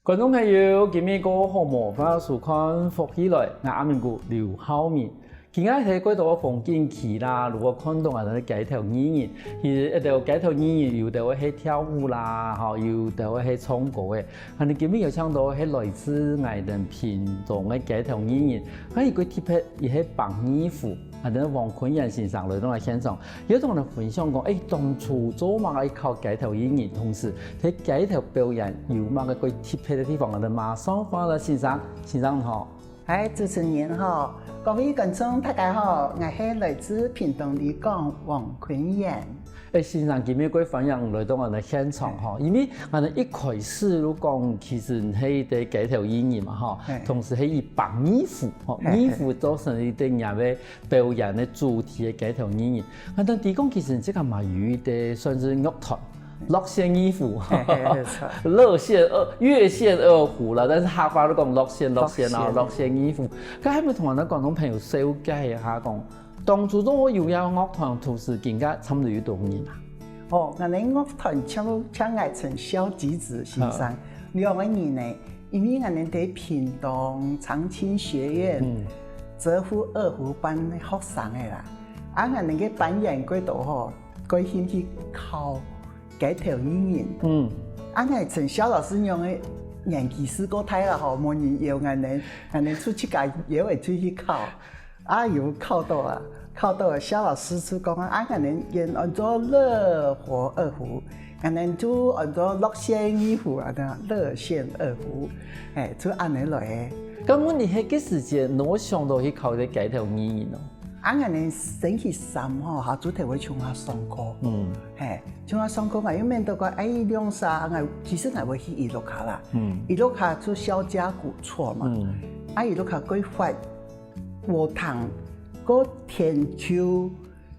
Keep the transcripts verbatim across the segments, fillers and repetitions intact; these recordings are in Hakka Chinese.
觀眾朋友，今晡日過好無？歡迎收看《福氣來》，𠊎阿明哥劉浩明。今日係過到風景區啦，如果看到𠊎兜个街頭藝人，其實一兜街頭藝人有兜係跳舞啦，吼，有兜係唱歌个。恁呢今晡日有請到係來自𠊎兜屏東个街頭藝人，佢个特別，佢係挷二胡。 啊，等黃坤炎先生來到𠊎現場，佢同𠊎兜分享講，誒，當初做麼个愛考街頭藝人，同時在街頭表演有麼个較特別个地方，𠊎兜馬上歡迎先生，先生好。嗨，主持人好，各位觀眾大家好，𠊎係來自屏東里港黃坤炎。誒，先生，今晡日過歡迎來到𠊎兜現場吼，因為𠊎兜一開始就講，其實你係一個街頭藝人嘛吼，嘿。同時係以挷二胡吼，嘿，嘿。二胡做成一個你个 表演个主題个街頭藝人。啊，但知講其實你自家嘛有一個算是樂團，樂線二胡，嘿，嘿，嘿，著。樂線二，月線二胡啦，但是客話都講樂線，樂線啊，樂線。樂線二胡。該係毋係同𠊎兜觀眾朋友紹介一下講，當初做有這樂團，同時今下差不多有幾多人啊？哦，𠊎兜樂團全部請𠊎陳蕭吉子先生，嗯。兩個人呢，因為𠊎兜在屏東長青學院，嗯。澤湖二胡班个學生个啦。 啊，𠊎兜个班員過多吼，過興趣考街頭藝人。嗯。啊，𠊎陳蕭老師仰个年紀係過大啦吼，無人邀𠊎兜，𠊎兜就自家邀會出去考。啊，有考到啊，考到啊，蕭老師就講啊，啊，𠊎兜演安到樂活二胡，𠊎兜就安到樂線二胡啊，樂線二胡，哎，就恁呢來个。該問題係，該時節，你有想到去考一個街頭藝人哦？ 啊，𠊎兜星期三吼，下晝頭會請假上課。嗯。嘿，請假上課嘛，又免得講，哎，兩儕，𠊎，其實𠊎會去一樓下啦。嗯。一樓下就蕭家古厝嘛。嗯。啊，一樓下過闊禾埕，過田坵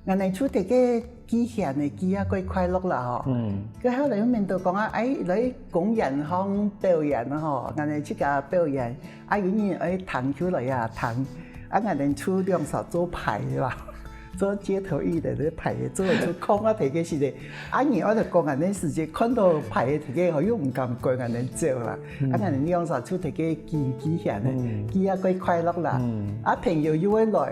，𠊎兜就在該 寄弦仔，寄啊，過快樂啦吼。嗯。該後來又免得講啊，哎，來公園項表演吼，𠊎兜自家表演，啊，有人愛彈就來啊彈，啊，𠊎兜就兩儕做排啦，做街頭藝人个排，做做空啊，提个時節，啊，人愛來講𠊎兜時節，看到排个提个吼，又毋敢趕𠊎兜走啦，嗯。啊，𠊎兜兩儕就提个寄寄弦仔，嗯。寄啊，過快樂啦，嗯。啊，朋友又會來。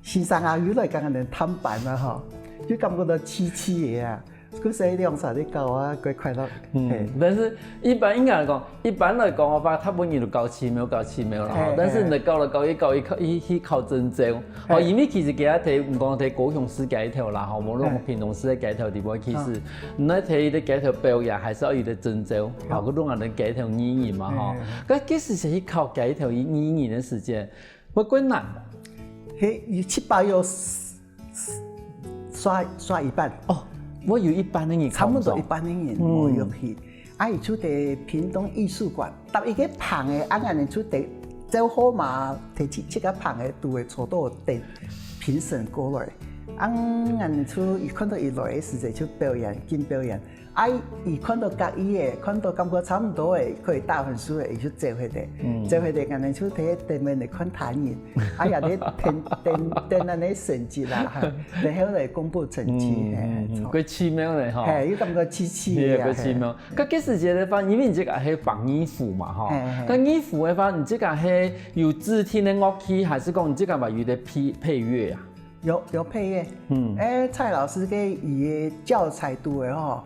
先生啊，又來摎𠊎兜探班啊吼，又感覺到趣趣个啊，故所以兩儕个搞啊，過快樂。嗯，嘿。但是一般應該來講，一般來講个話，大部分人都搞奇妙，搞奇妙啦吼。嘿，但是你搞了搞一搞，一考，一，一考證照，哦，嘿。因為其實今下在，毋講在高雄市街頭啦吼，無論屏東市个街頭地方，其實，嗯。你在一個街頭表演，還是愛有一個證照，好。吼，佢講个街頭藝人嘛吼。嘿。該，該時節去考街頭藝人个時節， 會困難無？嘿，有七八月刷，刷一半。哦，會有一半个人考毋著。差不多一半个人無入去。嗯。啊，佢就在屏東藝術館，搭一個棚仔，啊，𠊎兜就在，照號碼，在七，七個棚仔，都會坐到等評審過來。啊，𠊎兜就，佢看到佢來个時節就表演，緊表演。 啊，佢看到合意个，看到感覺差毋多个，可以打分數个，佢就走忒个。嗯。走忒个，𠊎兜就在頂面來看他人。啊，也在等，等，等恁呢成績啦，哈，然後來公布成績，嗯，嘿，嗯，嗯，著。過奇妙个吼。嘿，又感覺趣趣个啊，嘿，過奇妙。嘿。該，該時節个話，因為你這個係挷二胡嘛，吼。嘿，嘿。該二胡个話，你這個係有指定个樂器，還是講你這個嘛有得配，配樂啊？ 有，有配樂。嗯。欸，蔡老師个佢个教材肚个吼，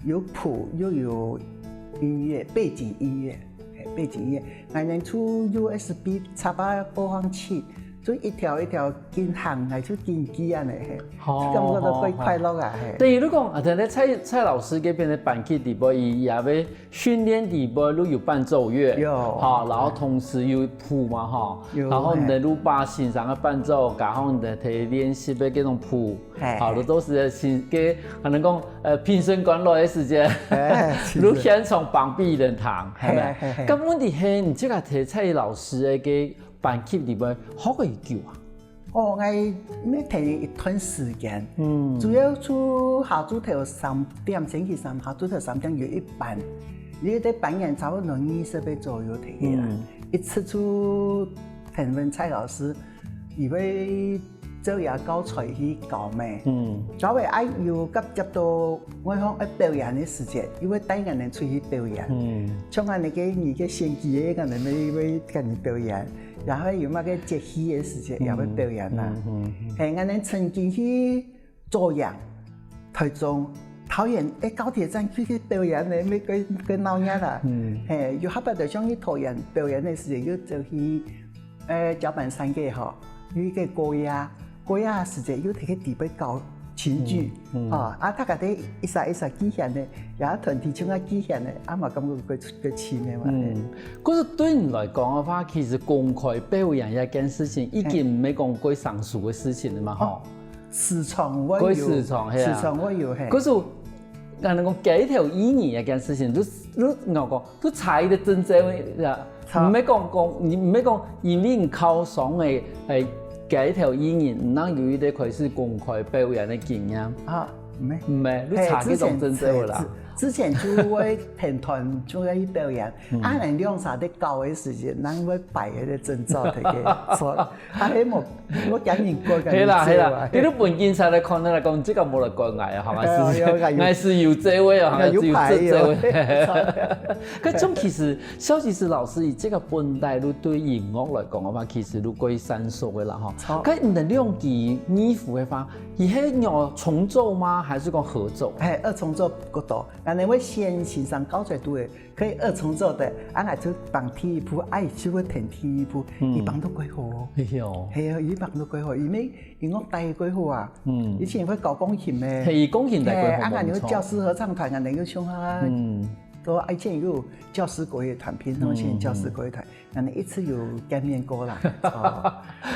有譜又有音樂，背景音樂，嘿，背景音樂。𠊎兜就USB插啊播放器，就一條一條緊行，𠊎就緊記恁呢，嘿。好，就感覺到過快樂啊，好，好。嘿。等於你講，啊，等於蔡，蔡老師這邊个班級裡背，佢也會 訓練裡背就有伴奏樂，有。吼，然後同時有譜嘛，吼，有，然後呢，嘿。就把先生个伴奏，加上呢，在練習个這種譜，嘿，吼，嘿。就到時个先，个，可能講，呃，評審官來个時節，嘿，就現場放分佢兜聽，嘿，係無？嘿，嘿，嘿。該問題係，你這個在蔡老師个這個班級裡背學幾久啊？ 哦，𠊎乜停一段時間，嗯。主要就下晝頭三點，星期三下晝頭三點有一班，這個班員差不多二十個左右忒个啦。嗯。一直就聽分蔡老師，佢會照這教材去教咩。嗯。教个愛有接觸到，𠊎講愛表演个時節，又會帶𠊎等出去表演。嗯。像恁呢个，你个先期个，𠊎等會，會跟你表演，然後有麼个節氣个時節，也會表演啦。嗯，嗯，嗯。嘿，𠊎等曾經去左營、台中、桃園，欸，高鐵站去，去表演呢，乜个，个鬧熱啦。嗯。嘿，有下擺就像去桃園表演个時節，又走去，呃，交板山个吼，有一个歌謠，歌謠个時節又提去底背教情緒，嗯，嗯。吼，啊，大家都一儕一儕記起來呢，也團體像啊記起來呢，啊嘛感覺个，个趣味嘛。嗯，可是對你來講个話，其實公開表演這件事情已經毋係講過生疏个事情了嘛，吼。哦，時常會有，過時常，係啊。時常會有，嘿。可是，人講街頭藝人這件事情，就，就，𠊎講，就差一個真正个，啊，著。毋係講，講，你毋係講因為你靠上个，欸，街頭藝人，毋能有一個開始公開表演个經驗。啊，毋係。毋係，你差這種真正个啦。嘿，之前，之，之前就會聽團，就會去表演。嗯。啊，人兩儕在搞个時節，人會擺个證照，提个，說，啊，嘿，無，無趕緊過，趕緊係啦，係啦，過啊。你都本警察來看，來講，這個無來管𠊎啊，吼，哎呀，哎呀，哎呀。𠊎係，𠊎係有這位啊，哎呀，有牌哦。𠊎係有這位。可像其實，蕭其時老師以這個本底，你對音樂來講个話，其實你過生疏个啦，吼。著。可你等兩支二胡个話，佢係愛重奏嗎？還是講合奏？嘿，二重奏較多。𠊎等會先欣賞教材度个， 可以二重奏个，啊，𠊎就放第一步，啊，佢就會彈第一步，嗯。佢放到過好哦。哎喲。係啊，佢放到過好，因為音樂帶過好啊。嗯。以前會搞鋼琴个。嘿，以鋼琴帶過好，嘿，啊，𠊎等會教師合唱團，𠊎等又唱啊。嗯。都以前有教師國樂團，屏東縣教師國樂團，嗯，嗯。𠊎等一直有見面過啦。哦，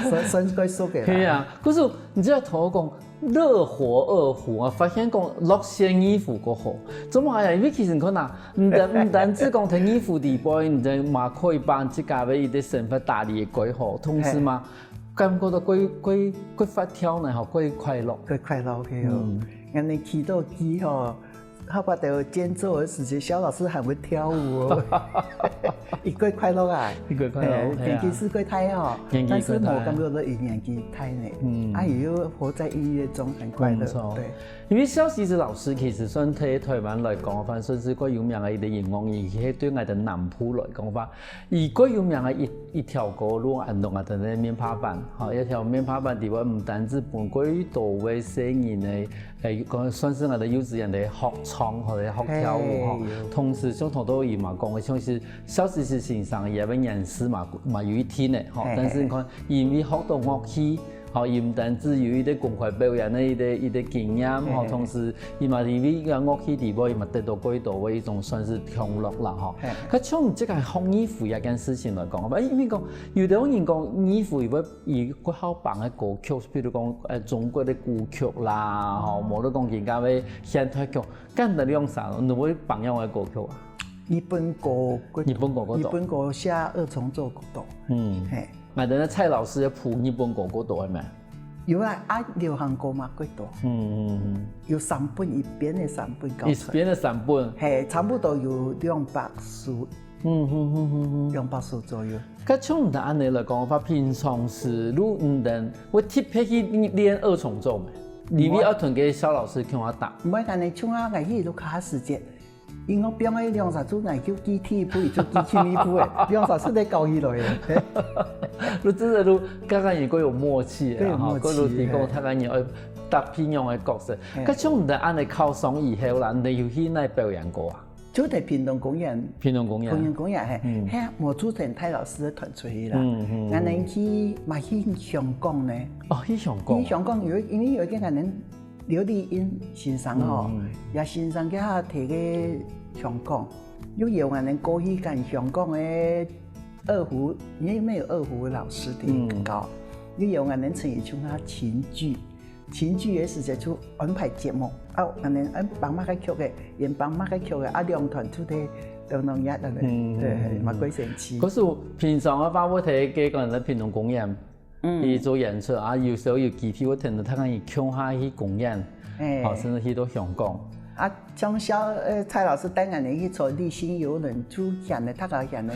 算，算是過熟个啦。係啊，可是你這頭講， 樂活二胡啊，發現講樂線二胡較好。做麼个啊？因為其實你看啊，毋單，毋單止講在二胡底背，你在馬可以幫自家个一個生活打理个過好，同時嘛，嘿。感覺到過，過，過活跳呢，吼，過快樂。過快樂，OK哦。嗯。恁呢祈禱機吼，下擺在間奏个時節，蕭老師還會跳舞哦。佢過快樂啊。佢過快樂，嘿，係啊。年紀係過大哦，年紀過大。但是無感覺到佢年紀大呢。嗯。啊，佢又活在音樂中，很快樂。嗯，著。對。因為蕭其時老師其實算在台灣來講，反正算是過有名个一個音樂人，佢係對𠊎等南部來講話，佢過有名个一，一條歌路，安到𠊎等个面帕粄，吼，一條面帕粄底背毋單止分過多位細人个，欸，講算是𠊎等幼稚園个學唱，吼，學跳舞，吼，嘿，有。同時像頭先佢嘛講个，像是 蕭其時先生也會認識嘛，嘛有一定个，吼，嘿，但是你看，因為學到樂器，吼，佢毋單止有一個公開表演个一個，一個經驗，吼，嘿，同時，佢嘛因為這個樂器底背，佢嘛得到過多个一種算是享樂啦，吼。嘿。可像這個學二胡這件事情來講，因為講，有兜人講二胡佢會，佢較好放个歌曲，比如講，呃，中國个古曲啦，吼，無就講人家个現代曲，恁呢兩儕，你會放仰个歌曲啊？ 日本歌較多。日本歌較多。日本歌寫二重奏較多。嗯。嘿。𠊎等个蔡老師有譜日本歌較多，係無？有啊，啊，流行歌嘛較多。嗯，嗯，嗯。有三本，一遍个三本教材。一遍个三本。嘿，差不多有兩百首。嗯，嗯，嗯，嗯，嗯。兩百首左右。該像你等恁呢來講个話，平常時你等會特別去練二重奏無？你會愛同該蕭老師共下彈？毋會，恁呢像啊，𠊎去錄卡時節， 音樂放个兩三首，𠊎就記第一步，佢就記第二步个，兩三首就搞起來个。你真的都剛剛也夠有默契个啦，夠有默契，吼，夠有提供，嘿。大概你愛搭配仰个角色。嘿。該像你等恁呢考上以後啦，你等有去哪表演過啊？就在屏東公園。屏東公園。屏東公園，嘿，嗯。嘿，無朱成泰老師个團出去啦。嗯，嗯，嗯。𠊎等去，嘛去香港呢。哦，去香港。去香港有，因為有一個𠊎等 劉麗英先生吼，嗯，嗯。也先生佢下提个香港，又邀𠊎等過去跟香港个二胡，因為沒有二胡老師提教，嗯。又邀𠊎等成為像他琴劇，琴劇个時節就安排節目，啊，𠊎等，嗯，放麼个曲个，演放麼个曲个，啊，兩團就在東南亞，嗯，嗯，對，嗯，嘛過神奇。可是平常个話，𠊎提个可能在屏東公園， 嗯。去做演出，啊，有時候有機會，𠊎跈等大家人共下去公園，哎。吼，甚至去到香港。啊，像蕭，呃，蔡老師帶𠊎等去坐麗星郵輪，就行个，大家行个，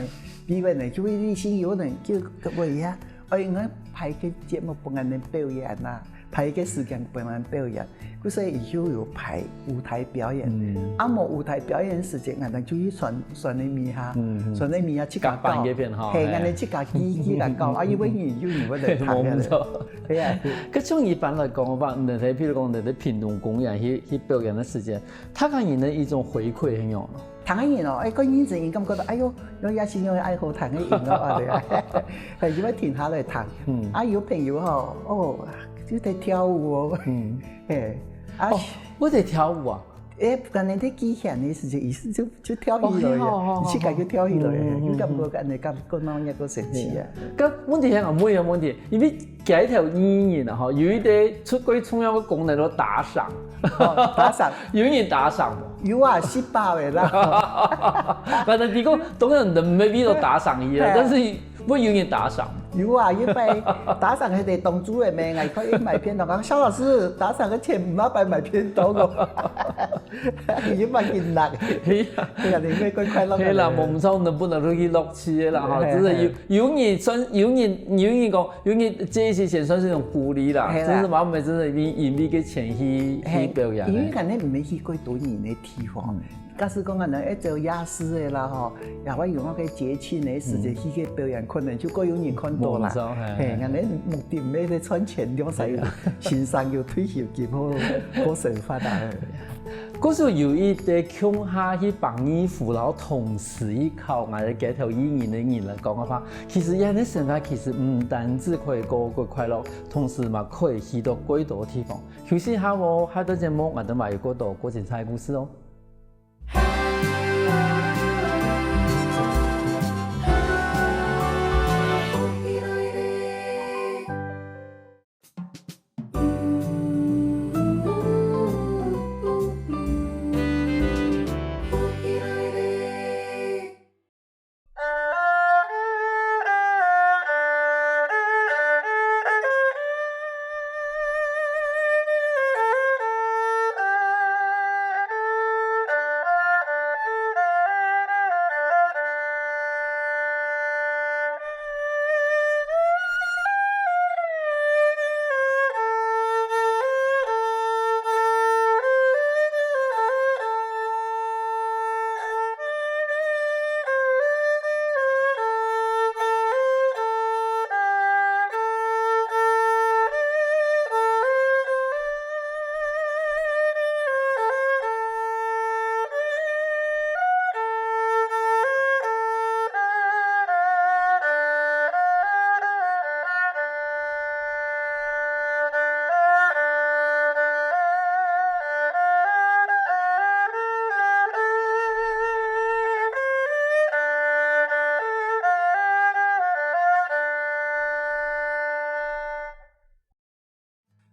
比如呢，就麗星郵輪，就，喂呀，愛𠊎排个節目分𠊎等表演啊，排个時間分𠊎等表演，故所以就有排舞台表演。啊無舞台表演時節，𠊎等就去選選个物下，選个物下自家搞。甲板該片吼，嘿，嘿。𠊎等自家記記來搞，啊有个人有人會來讀个。無錯。對啊。該像一般來講个話，你在譬如講你在屏東公園去去表演个時間，大家人个一種回饋係仰般？ 聽个人哦，哎，个人真感覺到，哎喲，有也是有愛好聽个音樂啊，對啊，哎，就會停下來聽。嗯。啊，有朋友吼，哦，就在跳舞哦。嗯。嘿，啊，哦，會在跳舞啊？哎，可能在機弦个時節，意思就就跳起來呀，哦，好好好，你自家就跳起來呀，嗯嗯嗯，就感覺恁樣感覺到也个神奇啊。該問題係啊，問一個問題，因為 該條藝人啊，吼，有一個出最重要个功能，就打賞。哦，打賞。有人打賞無？有啊，四百个啦。反正你講，當然人maybe都打賞佢啊，嘿。但是會有人打賞。有啊，一擺打賞个當主个咩，𠊎可以買便當，講蕭老師，打賞个錢毋拿來買便當哦。一擺緊拿。嘿啊。對啊，你會怪快樂个。嘿啦，無錯，能不能落去落去个啦，吼，嘿，真的有，嘿。有人算，有人，有人講， 因為這一些錢算是一種鼓勵啦，係啦。真是嘛，我們真的因因為个錢去去表演个。因為可能毋係去過多人个地方，假使講可能愛走夜市个啦吼，也會有該个節慶个時節去个表演，可能就過有人看到啦。無錯，係，嘿，係。可能目的毋係在賺錢，了使先生有退休金好過生活啊。 故所有一個共下去挷二胡，然後同時去考𠊎兜街頭藝人个人來講个話，其實佢个生活其實毋單止可以過過快樂，同時嘛可以去到過多地方。休息下哦，下段節目𠊎兜嘛有過多過精彩个故事哦。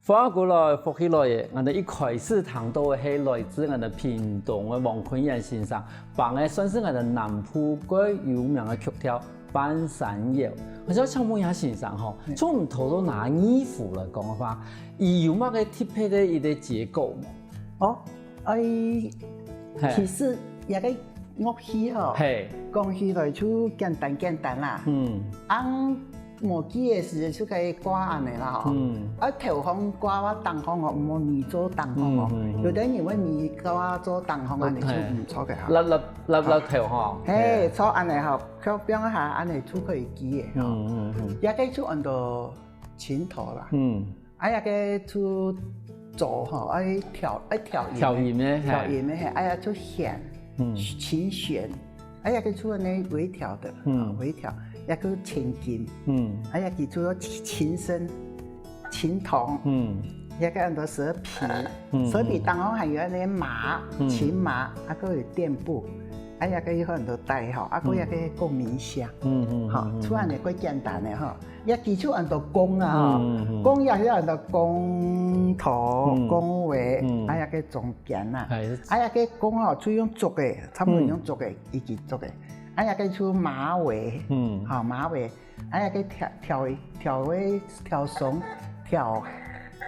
歡迎轉來，福氣來了！𠊎兜一開始聽到个係來自𠊎兜屏東个黃坤炎先生，挷个算是𠊎兜南部最有名个曲調《半山腰》。𠊎想請問一下先生吼，嗯。從你頭到拿二胡來講个話，佢有麼个特別个一個結構無？哦，哎，嘿。其實這個樂器吼，嘿。講起來就簡單簡單啦。嗯。啊 無記个時就該掛恁仔啦吼。嗯。啊頭項掛啊頂項吼，毋好泥做頂項吼。嗯嗯嗯。有兜人會泥掛做頂項，恁仔就毋著个吼。立立立立頭吼。嘿，嘿。著恁仔吼，靠邊下恁仔就可以記个吼。嗯嗯嗯。這個就安到琴頭啦。嗯。啊這個就奏吼，愛調愛調音个。調音个，嘿。調音个，嘿，啊這就絃，嗯。琴絃。 啊這個就恁仔微調个，嗯。啊微調，這個千斤，嗯。啊這個就做琴身、琴筒，嗯。這個安到蛇皮，嗯，蛇皮當中還有恁仔麻，嗯。琴麻，啊還有墊步，啊這個有很多帶吼，啊還有這個共鳴箱，嗯嗯，吼，嗯嗯。就恁仔較簡單个吼。 這基礎安到弓啊吼，嗯嗯嗯。弓也係安到弓頭、嗯。弓尾，嗯。啊這個中間啊，哎。啊這個弓吼，就用竹个，差毋多用竹个，嗯。一支竹个。啊這個就馬尾，嗯。吼，馬尾，啊這個調調調个調松，調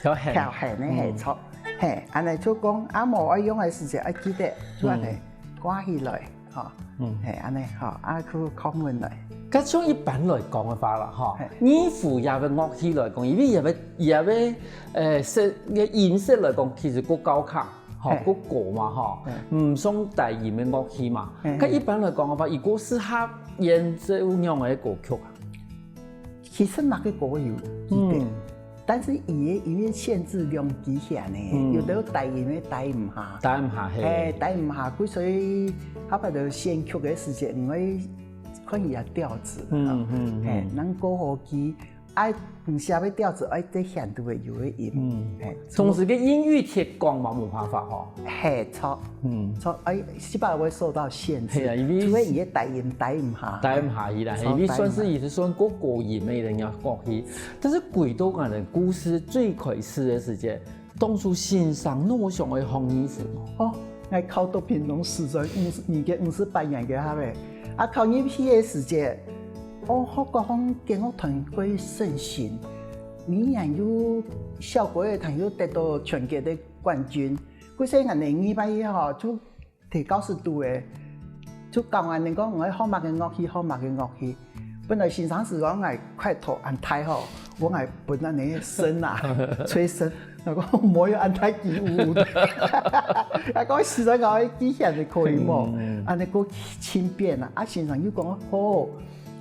調絃。調絃个，嘿，嗯。著，嘿，恁仔就講，啊無愛用个時節愛記得，就恁仔，嗯。掛起來，吼，嗯。嘿，恁仔吼，啊去敲門來。該像一般來講个話啦，吼，二胡這个樂器來講，因為這个這个呃，色个音色來講，其實較高亢，吼，較高嘛，吼，毋像低音个樂器嘛。該一般來講个話，佢較適合演奏仰般个歌曲啊？其實麼个歌有，嗯，但是佢个音樂限制量極限呢，有兜低音个低毋下，低毋下，係，低毋下，故所以後擺就選曲个時節，因為 看佢个調子，嗯嗯，係，能夠好記，愛毋寫个調子，愛在限度个有个音，嗯，係，同時个音域忒廣嘛，無辦法吼，係，著，嗯，著，哎，細胞會受到限制，係啊，因為除非佢个低音低毋下，低毋下去啦，著，因為算是也是算較高音个人家樂器，但是回到𠊎等故事最開始个時節， 當初先生仰會想愛學二胡？哦，𠊎考到屏東師專五十，二个五十八年个下尾，啊，考入去个時節，哦，學校好像管樂團較盛行，每年有校歌樂團又得到全國个冠軍，故所𠊎等二班以後就 在教室肚个，就教𠊎等講𠊎愛學麼个樂器，學麼个樂器。本來先生係講𠊎塊頭恁大吼，𠊎愛分恁呢伸啊，吹伸。𠊎講無愛恁大機會。𠊎講先生講愛舉起來可以無？恁呢過輕便啊。啊先生又講好，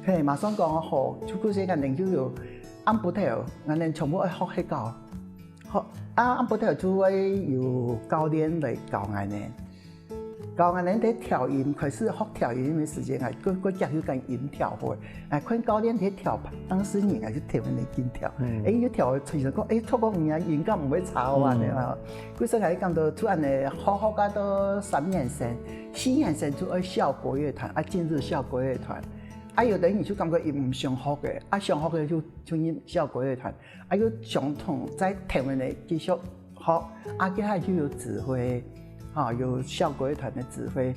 嘿，馬上講好，就故所𠊎等就有暗晡頭，𠊎等全部愛學該个。好，啊暗晡頭就會有教練來教𠊎等。 教𠊎等在調音，開始學調音个時節，𠊎个个腳又跟音調好，𠊎看教練在調，當時人𠊎就調个緊調，哎，又調个，先生講，哎，透過你啊，音感毋會差哦，恁呢啦。故所𠊎感到就恁呢，好好个到三年生、四年生就愛校國樂團，啊進入校國樂團，啊有个人就感覺佢毋想學个，啊想學个就就入校國樂團，啊又相同在調个呢繼續 好，啊該下就有指揮，吼，有校國樂團个指揮。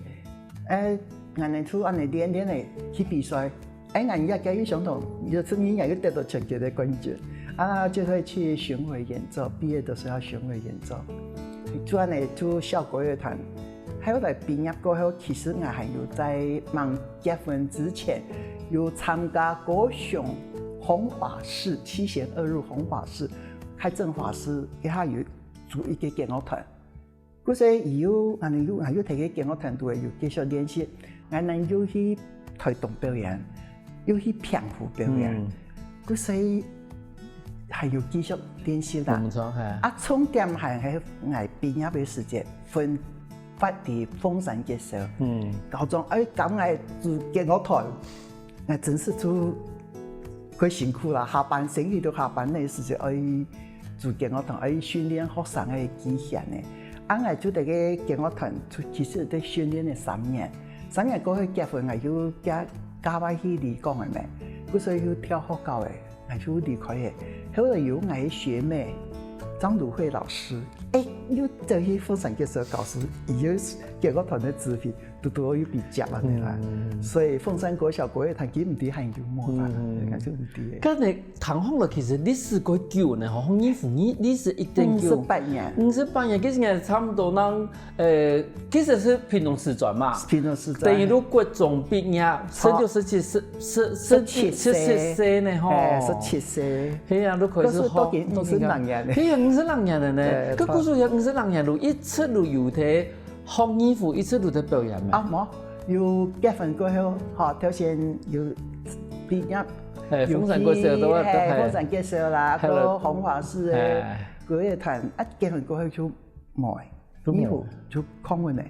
哎，𠊎等就恁呢練練仔去比賽，哎，𠊎也該又相同，有次人也又得到全國个冠軍，啊就會去巡迴演奏，畢業的時候要巡迴演奏。就恁呢就校國樂團，後來畢業過後，其實𠊎還有在吂結婚之前，有參加高雄弘法寺，七賢二路弘法寺 開正法寺，該下有組一个管樂團。故所以有，𠊎等有，𠊎有在該管樂團肚有繼續練習，𠊎等又去台東表演，又去澎湖表演，故所以還有繼續練習啦。毋錯，係。啊重點還係𠊎畢業个時節，分發在鳳山國小，高中，哎，講𠊎組管樂團。 𠊎真實就較辛苦啦，下班，星期六下班个時節愛組管樂團，愛訓練學生个技巧呢。啊𠊎就在該管樂團，就其實在訓練个三年，三年過後結婚，𠊎就嫁嫁外去離港个咩，故所以就跳學校个，𠊎就離開个。後來有𠊎个學妹張如慧老師，哎，又走去鳳山國小教書，佢又管樂團个指揮， 堵堵又比較啊，對吧？所以鳳山國小國樂團佢毋知還有無啦，應該就毋知个。該你聽講了，其實歷史較久呢，吼，二胡歷史一定久，五十八年，五十八年，其實也差不多能，呃，其實係屏東師專嘛，屏東師專，等於都國中畢業，十六、十七、十十十七十七歲呢，吼，哎，十七歲，係啊，都開始學，都已經五十六年了，係啊，五十六年了呢，對，該故所也五十六年，都一直都有在 學二胡一直都在表演咩？啊，無，有結婚過後，吼，頭先有畢業，哎，有鳳山國小都去，哎，鳳山國小啦，還有到弘法寺个國樂團，啊，結婚過後就無，二胡就空了呢。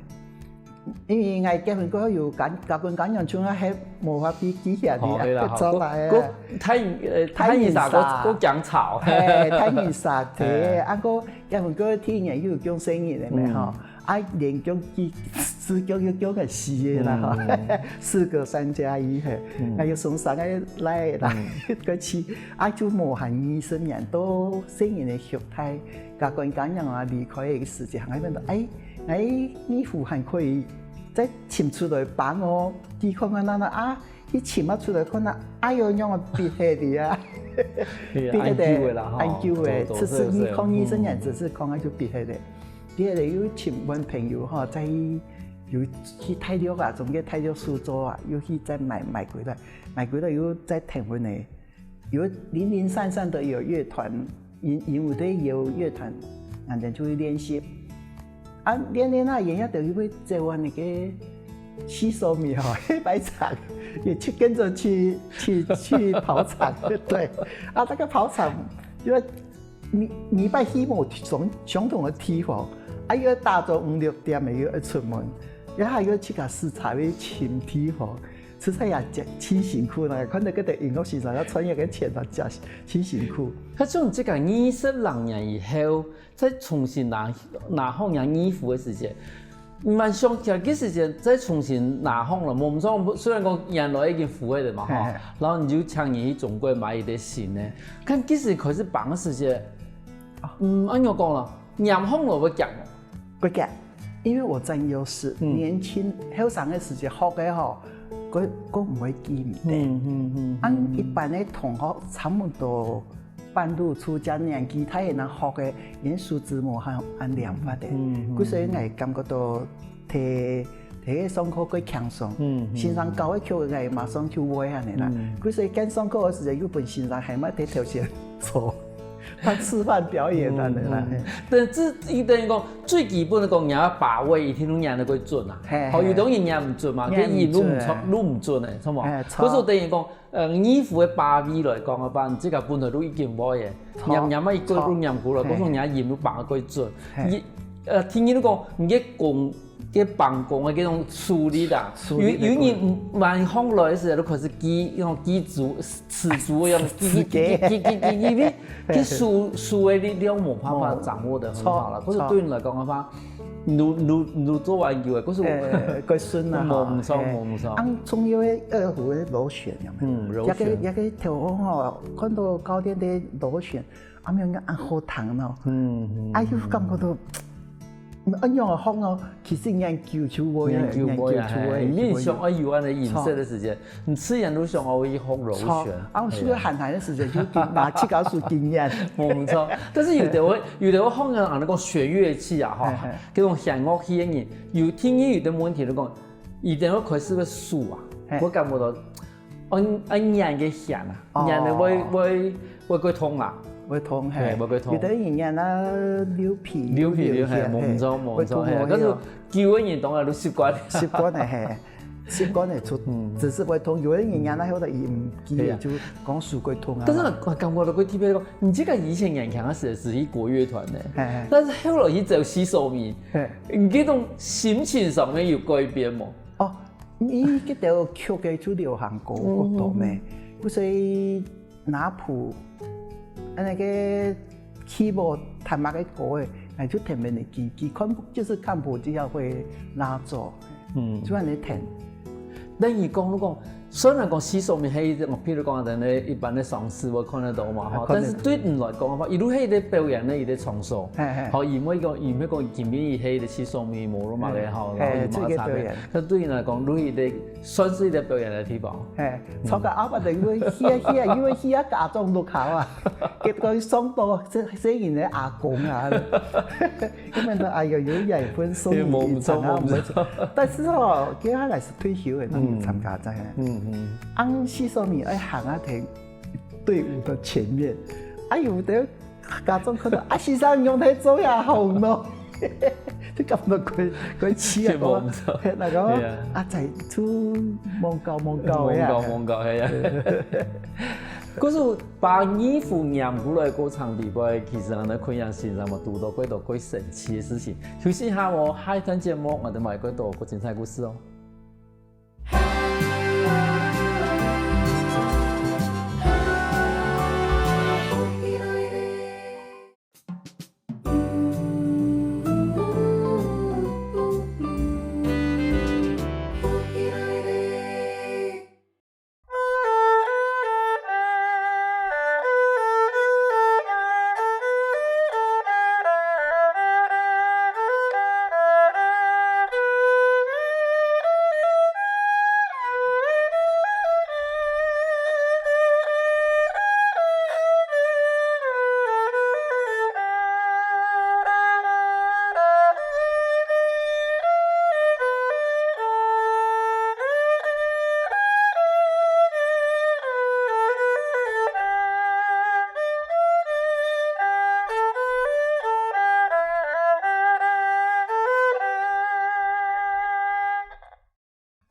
因為𠊎結婚過後有家家官家娘，就啊，還無法比比起來，哦，對啦，好，再來啊。過，過，太，呃，太嚴肅，過，過驚吵。嘿，太嚴肅，對，啊，過結婚過後第一年又有降細人了咩，吼。 啊，連降幾，四降又降个四个啦，吼，四个三加一，嘿，啊，又生三个倈仔啦，過去，啊，就無閒二十年，到細人个畜大，家官家娘啊離開个時節，還問到，哎，哎，二胡還可以再尋出來幫哦，佢看看哪哪啊， 去尋啊出來看啊，哎喲，仰會必忒哩啊？必忒个，恁久个啦，吼，恁久个，七十二，二十二十年，七十二个就必忒个。必忒个又尋問朋友吼，再去又去大陸啊，從該大陸手作啊，又去再買，買歸來，買歸來又再跈分个，有零零散散个有樂團，因，因為這有樂團，𠊎兜就去練習。啊，練練啊，也要等於會做完那個洗手米吼，黑白場，也去跟著去，去，去跑場，對。啊，那個跑場，因為 每，每擺去無相，相同个地方，啊，又愛打早五六點个又愛出門，然後又愛自家駛車去尋地方，實在也真，真辛苦啦。看到該兜音樂先生要穿越个錢啊，真，真辛苦。可是你這個二十六年以後，再重新拿，拿好若二胡个時節， 你還想起來，該時節再重新拿好了，無毋錯，雖然講原來已經胡了嘛，吼，嘿嘿。然後你就請人去中國買一個新个。看，其實開始挷个時節，嗯，恁樣講啦，拈好了會驚無？會驚，因為我佔優勢，嗯。年輕，後生个時節學个吼，佢，佢毋會記毋得。嗯，嗯，嗯，啊，嗯，嗯。一般个同學差不多 半路出家年紀大个人學个，連手指無還恁靈活个。嗯，嗯。故所以𠊎感覺到在，在該上課較輕鬆。嗯，嗯。先生教个曲，𠊎馬上就會恁樣啦。嗯。故所以該上課个時節，又分先生喊埋在頭前坐，當示範表演恁樣啦。嗯，嗯。嘿。但這，等於講，最基本个講，你愛把握，一定都拈得過準啊。嘿，好，嘿。有當時拈毋準嘛，拈毋準。該音路毋準，路毋準个，著無？嘿，著。故所等於講， 呃，二胡个把位來講个話，你自家本來都已經會个，著，拈，拈啊一句都拈過來，著。故所你音都把過準。嘿。你，呃，聽人講，你个弓，个挷弓个這種手力啊，手力个，有，有人慢慢來个時候，都開始記，那種記住，死豬一樣，記，記，記，記，記，因為，嘿。佢手，手个力量無辦法掌握得很好了。著，故所對你來講个話， 你，你，你做完久个，故所，欸，較順啊，吼，無毋著，嘿。無毋著。啊，重要个二胡个螺旋有無？嗯，螺旋。那個，那個頭吼，看到教練个螺旋，啊，沒有，恁好聽哦。嗯，嗯，啊，又感覺到，嗯。嗯，恁樣學哦，其實研究就會，研究會啊，研究就會，嘿，你想愛有恁个音色个時間，著。 你自然都想愛去學螺旋。著，啊，手个閒閒个時間就拿去教書經驗。無毋著。但是有个會，有个會學人恁樣講弦樂器啊，吼，嘿嘿。這種弦樂器个人，有聽人有个問題就講，有个會開始會手啊，嘿。會感覺到，恁，恁黏个弦啊，哦。黏个會，會，會過痛啊。會痛，嘿。嘿，會過痛。有个人黏啊，扭皮，扭皮，扭皮，嘿，嘿。無毋著，無毋著，會痛，嘿。會痛。可是久个人當然都習慣。習慣了，嘿。 習慣个出，嗯。只是會痛，有个人啊，那後來佢毋記得，對啊。就講手會痛啊。但是我感覺到佢特別講，你這個以前年輕个時候是去國樂團呢，嘿嘿。但是後來去走西索米，嘿。你這種心情上面有改變無？哦，你這條曲个就流行歌，嗯，較多咩？嗯，嗯。所以 拿譜，啊，那個keyboard彈麼个歌个，哎，就彈分你記，記，看，就是看譜就要會拿走，嗯。就恁樣彈。等於講，如果，雖然講西索米係一種，譬如講，等於一般个上司會看得到嘛，吼，哎，看得到。但是對你來講个話，一路係一個表演个一個場所，嘿，嘿。吼，因為講，因為講，今日係一個西索米，無論麼个，嘿，吼，然後有馬上个，嘿，這個表演。但對你來講，如果一個 算是一個表演个地方。嘿，嗯。吵到阿爸等於歇歇，因為歇家長屋下啊，結果傷到這，這人个阿公啊，根本都，哎喲，有一分送你一場啊，無毋著，無毋著。但是哦，佢後來是退休个，那有參加在。嗯，嗯。啊，西索米愛行啊，在隊伍的前面，啊，有的 家長看到，啊，先生仰會做遐好呢？就感覺怪，怪奇啊，是無毋著。嘿，那個，對啊。啊，在厝罔教罔教个啊。罔教罔教，嘿啊。故所把二胡拈過來過程裡背，其實呢，昆陽先生嘛，堵到幾多幾神奇个事情。休息一下哦，下一段節目，𠊎兜還有幾多幾精彩故事哦。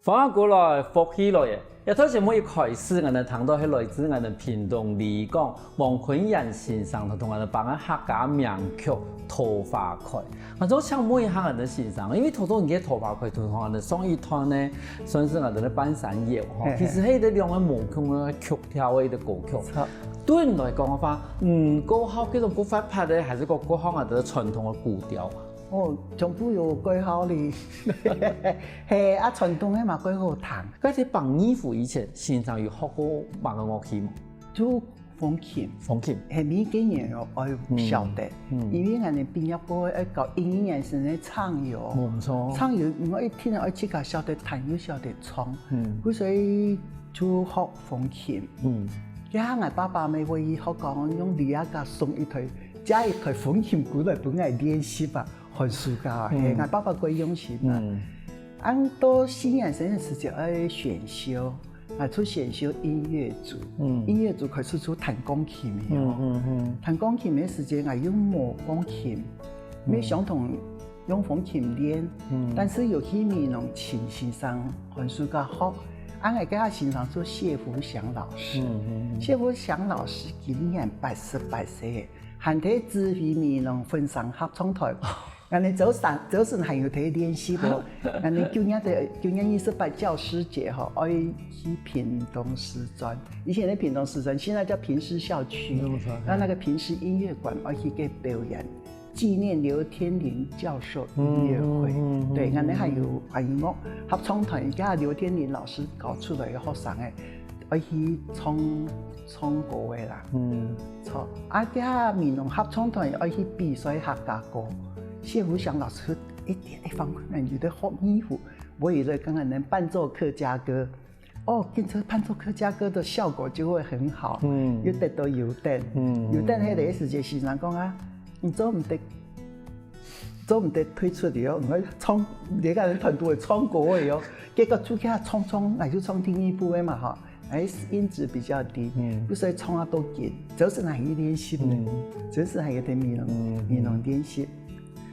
歡迎過來，福氣來了！這段節目一開始，𠊎等聽著係來自𠊎等屏東里港王坤炎先生同𠊎等把握客家名曲《桃花開》。𠊎想請問一下𠊎等先生，因為頭先你个《桃花開》同𠊎等上一段呢，算係𠊎等个《半山腰》吼，其實係一個兩個無共个曲調个一個歌曲。對你來講个話，嗯，較好這種較活潑个，還係講較好𠊎等傳統个古調啊？ 哦，全部有改好哩。係啊，傳統个嘛，較好聽。該在挷二胡以前，先生有學過麼个樂器無？就風琴。風琴。係，每個人愛曉得，因為𠊎等畢業過後愛到一二年生个唱遊。無錯。唱遊，𠊎一定愛自家曉得彈又曉得唱，嗯，所以就學風琴。嗯，這下𠊎爸爸乜會去學校用禮拜送一台，借一台風琴過來分𠊎練習啊。 寒暑假，係，𠊎爸爸較用心啊。恁到四年生个時節愛選修，啊，就選修音樂組。音樂組開始就彈鋼琴个哦。彈鋼琴个時節，𠊎又無鋼琴，乜相同用風琴練，但是有去美濃請先生寒暑假學，恁樣个先生就謝福祥老師。謝福祥老師今年八十八歲， 還在指揮美濃粉山合唱團。𠊎等朝晨，朝晨還有在練習哦。𠊎等九月个，九月二十八教師節吼，愛去屏東師專。以前个屏東師專，現在叫屏師校區。那那個屏師音樂館，愛去該表演，紀念劉天霖教授音樂會。對，𠊎等還有，還有樂合唱團，也劉天霖老師教出來个學生个，愛去唱，唱歌个啦。 著，啊，這美濃合唱團愛去比賽客家歌，謝福祥老師一點一方面有在學二胡，我也在跟人家伴奏客家歌。哦，跟著伴奏客家歌的效果就會很好，又得到優等，優等該个時節先生講啊，你做毋得，做毋得退出去哦，你愛唱，你个團隊愛唱歌个哦。結果出去唱唱，那就唱第二部个嘛哈。 哎，音質比較低，所以唱啊都緊，就是那一練習呢，就是那一點美濃，美濃練習。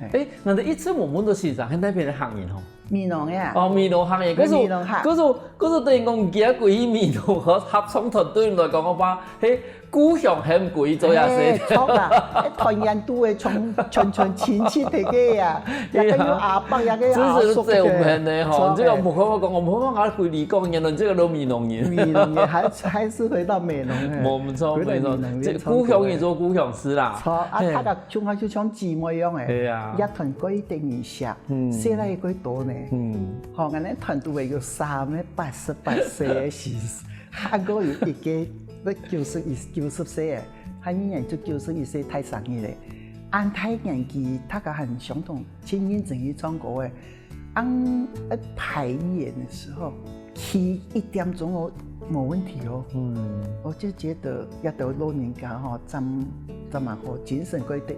哎，𠊎等一直無問著先生，係哪片个客人吼？美濃呀。哦，美濃客人，可是，美濃客。可是，可是等於講，佢歸去美濃合，合唱團對你來講个話，係故鄉還歸做也係。哎，著啦，哎，團員都會全，全，全親戚个呀，也个有阿伯，也个有阿叔个。真是走毋遠呢吼，著，這個無可講，無可講，歸里港人了，這個都美濃人。美濃人，還，還是回到美濃，哎。無，無錯，回到美濃，無錯，這故鄉人做故鄉事啦。著，啊，大家像，就像姊妹樣，哎。對啊。一團過一點一下，細倈過多呢。嗯。吼，𠊎等團都會有三个八十八歲个先生，還過有一個要九十一，九十歲个，還有人就九十一歲大生日咧。恁大年紀，大家還相同，盡認真去唱歌个。 恁，呃，排演的時候，企一點鐘哦，無問題哦。嗯。我就覺得這兜老人家吼，真，真蠻好，精神過得，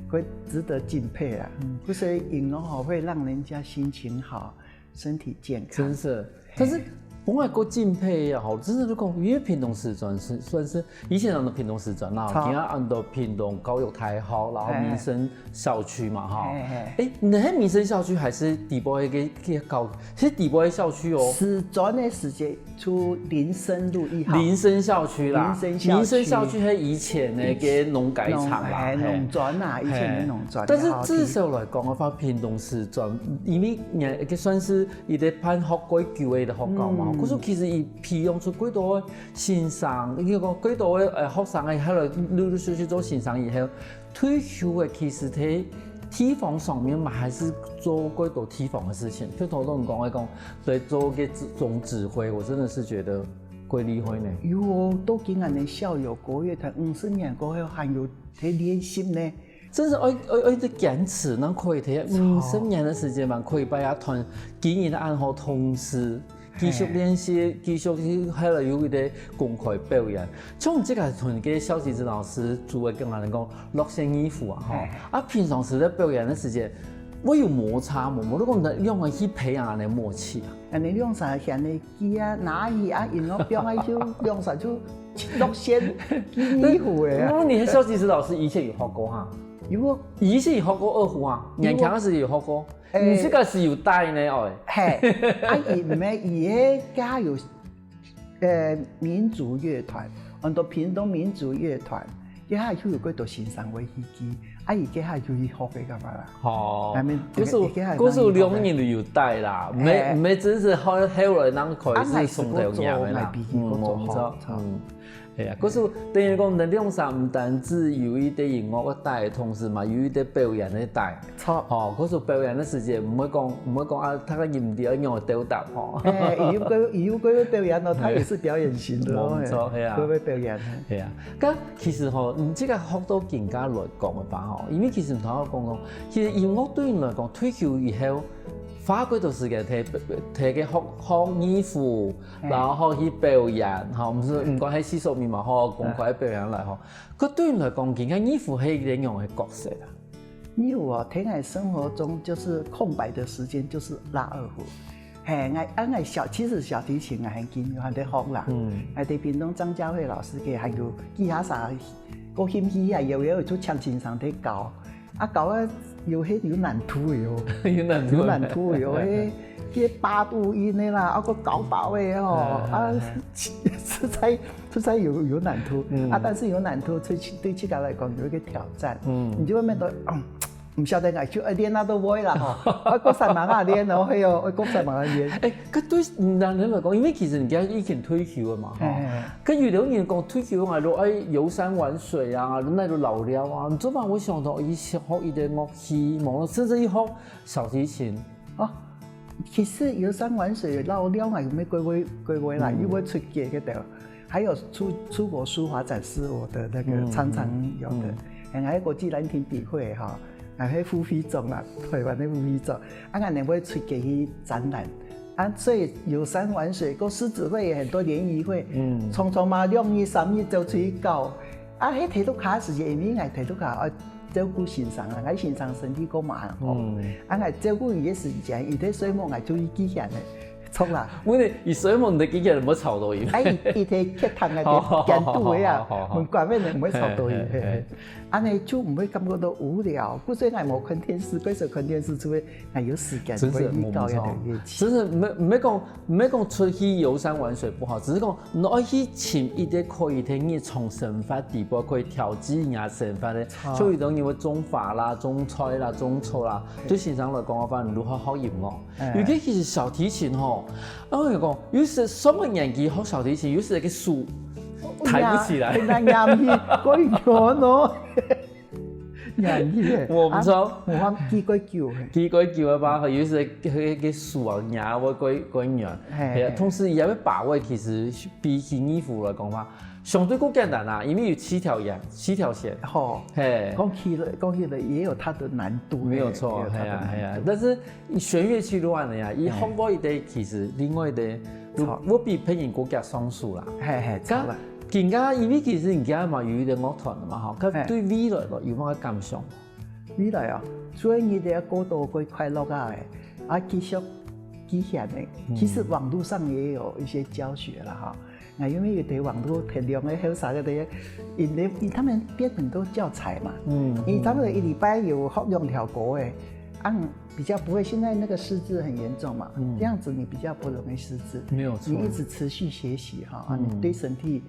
過值得敬佩啊。嗯。不是音樂吼，會讓人家心情好，身體健康。真是。但是，嘿。本來過敬佩也好，真的就講，因為屏東師專是，算是 以前安到屏東師專啦，著。今下安到屏東教育大學，然後嘿。民生校區嘛，哈。嘿，嘿。誒，你係民生校區還是底部一個，一個高，係底部个校區哦。師專个時節就林森路一號。林森校區啦，林森校區。林森校區係以前个農改場啦，農，嘿，嘿。農專啊，以前个農專，嘿。但是至少來講个話，屏東師專，因為也，也算是佢个辦學較久个學校嘛，嗯。可是其實佢培養出幾多 先生，應該講幾多个，呃，學生啊，後來陸陸續續做先生以後，退休个其實在地方上面嘛，還是做過多地方的事情。就頭先講个講，來做个總指揮，我真的是覺得過厲害呢。有哦，都今年的校友國樂團五十年過後還有在練習呢。 真是愛，愛，愛一直堅持，正可以在五十年个時間嘛，可以把這團經營得恁好，同時繼續練習，繼續去，還有一個公開表演。像這個團个蕭吉志老師，主要跟𠊎等講，落線藝術啊，吼。嘿。啊，平常時在表演个時間，會有摩擦無？無，你講兩個人去培養恁樣默契啊？恁樣兩儕先个 佢啊，拿去啊，音樂放下就兩儕就落線，幾乎个啊。哦，你和蕭吉志老師以前有學過哈？有哦。佢係學過二胡啊，年輕時有學過，誒，你這個係有帶呢，哦。嘿，啊，佢毋係，佢係佢有，呃，民族樂團，安到屏東民族樂團，佢下就有幾多先生會去記，啊，佢佢下就去學个幹嘛啦？哦，I mean，故所，佢佢下故所兩人就有帶啦，毋係毋係真係後後來人開始送到人个啦，嗯，無錯，嗯。 係啊，故所等於講，你兩儕毋單止有一個音樂个帶，同時嘛有一個表演个帶。著。吼，故所表演个時節，毋會講毋會講啊，佢个音調愛仰般調搭吼。誒，佢有佢佢有佢个表演哦，佢也係表演型个哦，無錯，係啊。佢會表演。係啊，該其實吼，你這個學到今下來講个話吼，因為其實頭先講講，其實音樂對你來講，退休以後，花幾多時間在在該學學二胡， 然後去表演，吼，毋係，毋管係四十米嘛，吼，公開表演來，吼。該對你來講，今下二胡係一個仰般个角色啊？二胡哦，在𠊎生活中就是空白的時間就是拉二胡。嘿，𠊎啊，𠊎小，其實小提琴𠊎還緊有還在學啦。嗯。𠊎在屏東張家慧老師个還有吉他社，過興趣啊，有有就請先生在教。 啊，教啊，有些有難度个哦，有難度。有難度个哦，嘿，這八度音个啦，啊，个高八个哦，啊，實在實在有有難度，嗯，啊，但是有難度，對對自家來講有一個挑戰，嗯，你就會變得，嗯，毋曉得愛就愛練啊都會啦吼，啊，過三萬啊練哦，嘿哦，過三萬啊練。誒，該對男人來講，因為其實你今已經退休了嘛，吼，嘿嘿嘿。 該有兜人講退休啊，就愛遊山玩水啊，那就老了啊。你做麼會想到去學一個樂器，無甚至去學小提琴？哦，其實遊山玩水老了啊，有沒有歸位歸位啦？嗯。又會出國个的，還有出出國書畫展是我的那個常常有的，嗯，嗯。還有國際蘭亭筆會哈，還有副會長啦，台灣个副會長，啊，𠊎等會出國去展覽。 啊，所以遊山玩水，過獅子會也很多聯誼會，嗯，常常嘛兩日三日就出去搞。啊，該提督卡時節，因為𠊎提督卡愛照顧先生啊，𠊎先生身體過嘛吼，嗯，啊，𠊎照顧佢个時間，佢在睡目，𠊎就去記起來，著啦。問題，佢睡目，你就記起來，毋會吵到佢。哎，佢在客廳啊，在間肚个啊，好好好好好，門關个人毋會吵到佢，嘿嘿嘿，嘿嘿。恁樣就毋會感覺到無聊，故所以𠊎無看電視，故所看電視就會 還有時間，真是會遇到一個樂器。真是毋係毋係講毋係講出去遊山玩水不好，只是講你愛去尋一個可以在日常生活底背可以調劑人家生活个，著。所以當然會種花啦、種菜啦、種草啦。對先生來講个話，你如何學音樂？哎。尤其其實小提琴吼，啊，我跟你講，有時上了年紀學小提琴，有時个手抬不起來。很難，很難，過遠哦。 年紀个，我毋知。啊，無法記過久个。記過久个吧，有時个个手啊，也會過過軟。嘿，係啊，同時也愛把握，其實比起二胡來講嘛，相對較簡單啊，因為有七條弦，七條弦。吼，嘿，講起來講起來也有它的難度，沒有錯，嘿，也有它的難度。係啊係啊，但是弦樂器亂个呀，佢學會个其實另外个，著。會比別人更加上手啦。嘿嘿，著啦。 今下因為其實你今下嘛有一個樂團了嘛吼，該對未來咯有麼个感想？未來啊，所以你得要過到過快樂啊，啊，繼續繼續个。其實網路上也有一些教學了哈，那因為有的網路很多个後生个，因為他們編很多教材嘛，嗯，因為他們一禮拜有學兩條歌誒，啊，比較不會，現在那個失智很嚴重嘛，這樣子你比較不容易失智，沒有錯，你一直持續學習哈，啊，你對身體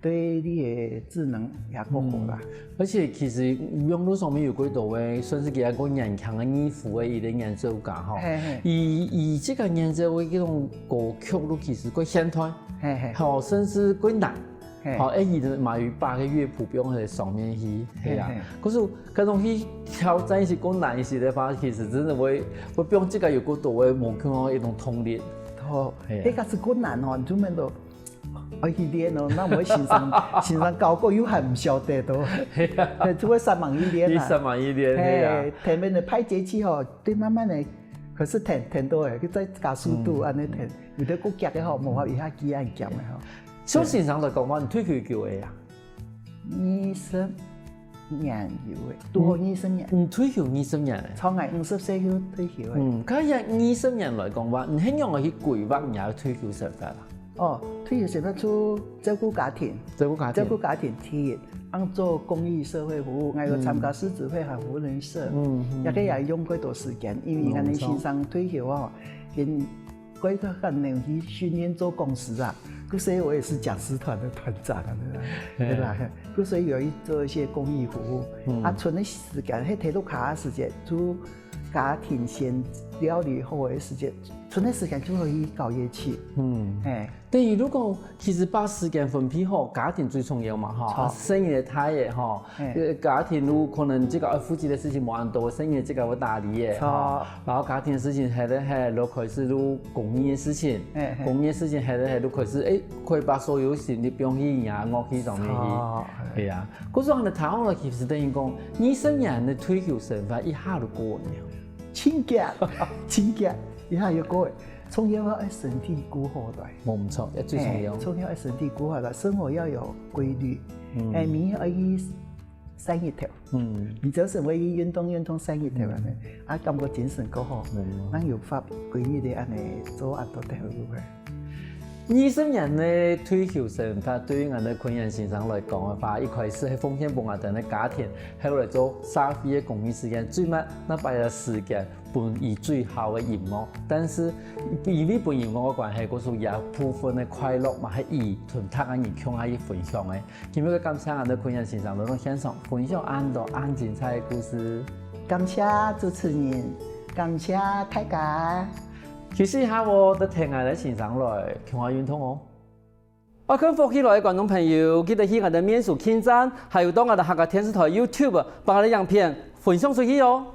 對你个智能也較好啦。嗯，而且其實網路上面有幾多位算是比較年輕个二胡个一個演奏家吼，嘿嘿。佢佢這個演奏个這種歌曲都其實較現代，嘿嘿。吼，甚至較難，嘿。吼，誒，佢嘛有把个樂譜放在上面去，係啊。嘿嘿。可是該種去挑戰一些較難一些个話，其實真的會會放這個有較多个無共樣一種動力。吼，嘿啊。這個是較難哦，你就面對 愛去練哦，該毋會先生先生教過又還毋曉得哦，嘿，就會煞猛去練啊。去煞猛去練，係啊。嘿，前面个排節奏吼，對慢慢个，可是彈彈到誒，佢再加速度，嗯，恁樣彈，有兜較遽个吼，無法一下記恁遽个吼。像先生來講話，你退休幾久个啊？二十年有誒，拄好二十年。嗯，退休二十年誒。從𠊎五十歲就退休誒。嗯，該這二十年來講話，你係仰般去規劃你个退休生活啊？ 哦，退休生活就照顧家庭，照顧家庭。照顧家庭第一，恁做公益社會服務，𠊎有參加獅子會和扶輪社，嗯，也个也用過多時間，因為𠊎个先生退休哦，跟過个可能去訓練做講師啊，故所以我也是講師團的團長啊，對吧？故所以有一做一些公益服務，啊，賰个時間，係在屋下个時間，就家庭先料理好个時間，賰个時間就可以搞樂器，嗯，哎。 等於如果其實把時間分配好，家庭最重要嘛，吼，啊，細人仔大个，吼，呃，家庭有可能自家愛負責个事情無恁多，細人仔自家會打理个，吼，然後家庭个事情還得還落開始有公益个事情，公益个事情還得還落開始，誒，可以把所有心力放去啊，樂器上面去，對啊。故所恁樣聽下來，其實等於講，二十年个退休生活一下就過了。真遽，真遽，一下就過了。 重要愛身體顧好來。無毋著，這最重要。重要愛身體顧好來，生活要有規律。哎，每日愛去曬日頭。嗯，你只要生活去運動運動曬日頭恁樣，啊，感覺精神過好，嗯，恁有法規律个恁樣做恁多頭路个。二十年个退休生活，對於𠊎个坤元先生來講个話，一開始係奉獻分𠊎等个家庭，後來做社會个公益事業，最尾那把个時間 分佢最好个音樂，但是因為分音樂个關係，故所有部分个快樂嘛，係佢同大家人共下去分享个。今日个感謝𠊎个坤元先生來到現場分享恁多恁精彩个故事。感謝主持人，感謝大家。休息一下哦，等𠊎个先生來共下運動哦。愛看福氣來个觀眾朋友，記得去𠊎个面書網站，還有到𠊎个客家電視台YouTube，把𠊎个影片分享出去哦。